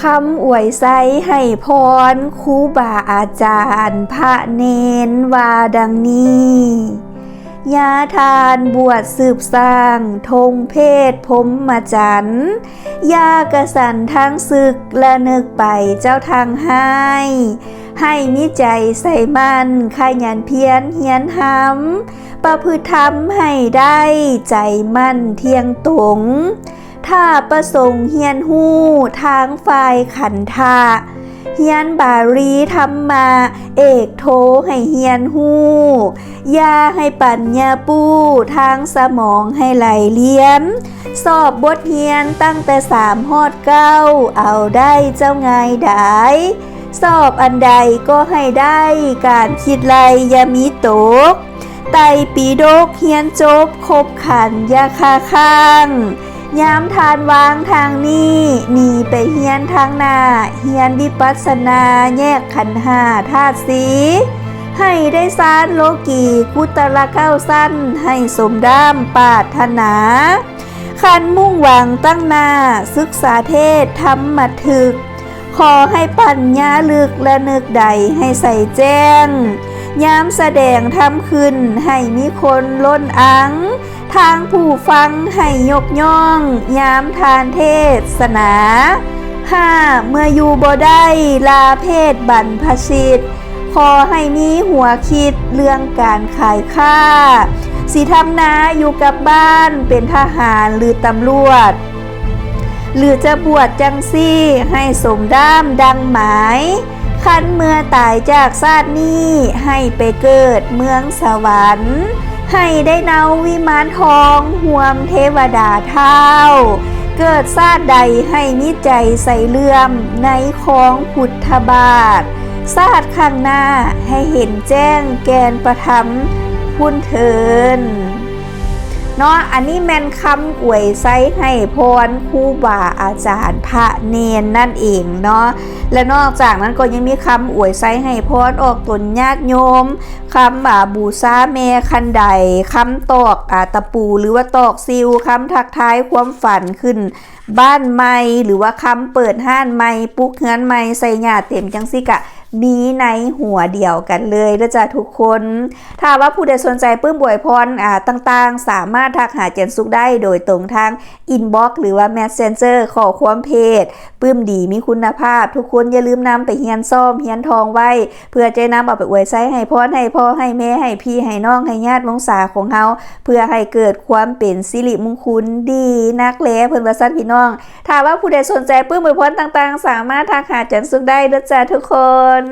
ຄຳອວຍໄຊໃຫ້ພອນຄູບາອາຈານພະເນນວ່າດັ່ງນີ້: ຢ່າທ່ານບວດສືບສ້າງທົ່ງເພດພົມມະຈັນ, ຢ່າກະສັນທັງສຶກລະນຶກໄປເຈົ້າທັງຮ້າຍ, ໃຫ້ມີໃຈໃສ່ໝັ້ນຂະຫຍັນພຽນຮຽນທຳ, ປະພຶດທຳໃຫ້ໄດ້ໃຈໝັ້ນທ່ຽງຕົງ. ຖ້າປະສົງຮຽນຮູ້ທາງຝ່າຍຂັນທະ, ຮຽນບາລີທຳມະເອກໂທໃຫ້ຮຽນຮູ້, ຢ່າໃຫ້ປັນຍາປູ້ທາງສະໝອງໃຫ້ໄຫຼລຽນ, ສອບບົດຮຽນຕັ້ງແຕ່ສາມຮອດເກົ້າ ເອົາໄດ້ເຈົ້າງ່າຍດາຍ, ສອບອັນໃດກໍໃຫ້ໄດ້ການຄິດໄລ່ຢ່າມີຕົກ. ໄຕປີດົກຮຽນຈົບຄົບຂັນຢ່າຄາຄ້າງ. ຍາມທ່ານວ່າງທາງນີ້ ໜີໄປຮຽນທາງໜ້າ, ຮຽນວິປັດສະນາແຍກຂັນຫ້າທາດສີ່, ໃຫ້ໄດ້ຊານໂລກີກຸດຕະລະເກົ້າຊັ້ນ, ໃຫ້ສົມດາມປາດຖະໜາ. ຄັນມຸ່ງຫວັງຕັ້ງໜ້າສຶກສາເທດທຳມະທຶກ, ຂໍໃຫ້ປັນຍາລຶກລະນຶກໄດ້ໃຫ້ໃສແຈ້ງ, ຍາມສະແດງທຳຂຶ້ນໃຫ້ມີຄົນລົ້ນອັງ, ທາງຜູ້ຟັງໃຫ້ຍົກຍ້ອງຍາມທ່ານເທດສະໜາ. ຫ້າ ເມື່ອຢູ່ບໍ່ໄດ້ລາເພດບັນພະຊິດ, ຂໍໃຫ້ມີຫົວຄິດເລື່ອງການຂາຍຄ້າ, ຊິທຳນາຢູ່ກັບບ້ານເປັນທະຫານ ຫຼື ຕຳຫຼວດ ຫຼື ຈະບວດຈັ່ງຊີ້ໃຫ້ສົມດ້າມດັ່ງໝາຍ. ຄັນເມື່ອຕາຍຈາກຊາດນີ້ໃຫ້ໄປເກີດເມືອງສະຫວັນ, ໃຫ້ໄດ້ເນົາວິມານທອງຮ່ວມເທວະດາທ້າວ. ເກີດຊາດໃດໃຫ້ມີໃຈໃສ່ເລື່ອມໃນຄອງພຸດທະບາດ, ຊາດຂ້າງໜ້າໃຫ້ເຫັນແຈ້ງແກ່ນປະທຳພຸ້ນເທີນ. ເນາະ ອັນນີ້ແມ່ນຄຳອວຍໄຊໃຫ້ພອນຄູບາອາຈານພະເນນນັ້ນເອງເນາະ ແລະ ນອກຈາກນັ້ນກໍຍັງມີຄຳອວຍໄຊໃຫ້ພອນອອກຕົນຍາດໂຍມ, ຄຳ ອາ ບູຊາແມ່ຄັນໄດ, ຄຳຕອກ ອາ ຕະປູ ຫຼືວ່າຕອກຊິວ, ຄຳທັກທາຍຄວາມຝັນຂຶ້ນ ບ້ານໃໝ່ ຫຼືວ່າຄຳເປີດຮ້ານໃໝ່, ປຸກເຮືອນໃໝ່, ໃສ່ຫຍ້າເຕັມ ຈັ່ງຊີ້ກະມີໃນຫົວດຽວກັນເລີຍເດີ້ຈ້າທຸກຄົນ. ຖ້າວ່າຜູ້ໃດສົນໃຈປຶ້ມອວຍພອນ ອາ ຕ່າງໆ ສາມາດທັກຫາຈັນສຸກໄດ້ໂດຍຕົງທາງອິນບັອກ ຫຼືວ່າແມັດເຊັນເຈີ ຂໍ້ຄວາມເພດ ປຶ້ມດີມີຄຸນນະພາບ. ທຸກຄົນຢ່າລືມນຳໄປຮຽນຊ້ອມ, ຮຽນທ່ອງໄວ້ ເພື່ອຈະນຳເອົາໄປອວຍໄຊໃຫ້ພອນ ໃຫ້ພໍ່ ໃຫ້ແມ່ ໃຫ້ພີ່ ໃຫ້ນ້ອງ ໃຫ້ຍາດວົງສາຂອງເຮົາ ເພື່ອໃຫ້ເກີດຄວາມເປັນສິລິມຸງຄຸນ. ດີນັກແລ ເພິ່ນວ່າຊັ້ນພີ່ນ້ອງ. ຖ້າວ່າຜູ້ໃດສົນໃຈປຶ້ມອວຍພອນຕ່າງໆ ສາມາດທັກຫາຈັນສຸກໄດ້ເດີ້ຈ້າທຸກຄົນ.